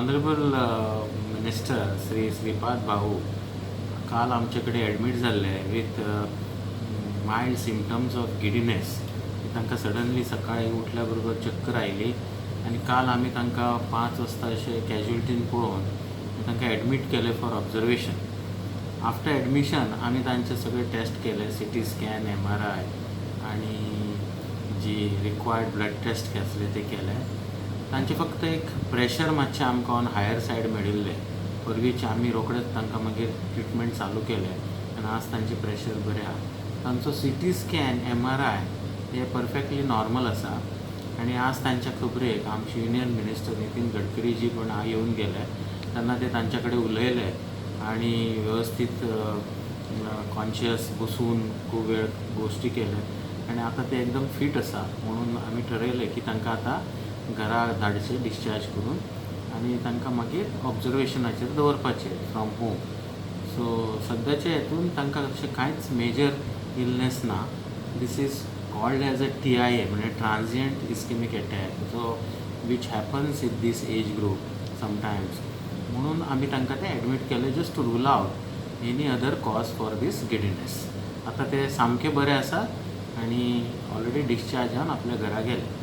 Honourable minister Shri Shripad भाऊ काल आमचे कडेन एडमीट जाल्ले with mild symptoms of giddiness. तांकां सडनली सकाळी उठल्या बरोबर चक्कर आयली आनी काल आमी तांकां 5 वाजता अशें कॅज्युअलिटीन पळोवन तांकां एडमीट केलें फॉर ऑब्जर्वेशन. आफ्टर एडमिशन आमी तांचे सगळे टेस्ट केले, सीटी स्कॅन, एमआरआय आनी जी रिक्वायर्ड ब्लड टेस्ट आसले ते केले. तांचे फक्त एक प्रेशर मातशें आमकां ऑन हायर सायड मेळिल्लें, फॉर वीच आमी रोखडेच तांकां मागीर ट्रिटमेंट चालू केलें आनी आज तांचें प्रेशर बरें आहा. तांचो सीटी स्कॅन, एमआरआय हे परफेक्टली नॉर्मल आसा आनी आज तांच्या खबरेक आमचे युनियन मिनिस्टर नितीन गडकरीजी पण येवन गेले. तेन्ना ते तांच्या कडेन उलयले आनी वेवस्थीत कॉन्शियस बसून खूब वेळ गोश्टी केले आनी आतां ते एकदम फीट आसा म्हणून आमी ठरयलें की तांकां आतां घरा धाडचें डिस्चार्ज करून आनी तांकां मागीर ऑब्जर्वेशनाचेर दवरपाचें फ्रॉम होम. सो सद्याच्या हेतून तांकां अशें कांयच मेजर इलनेस ना. This is called as a TIA, म्हणजे ट्रान्जियंट इस्किमीक attack, so which happens in this age group sometimes, म्हणून आमी तांकां ते एडमीट केलें, just to rule out any other cause for this giddiness. आतां ते सामके बरे आसात आनी ऑलरेडी डिस्चार्ज जावन आपल्या घरा गेले.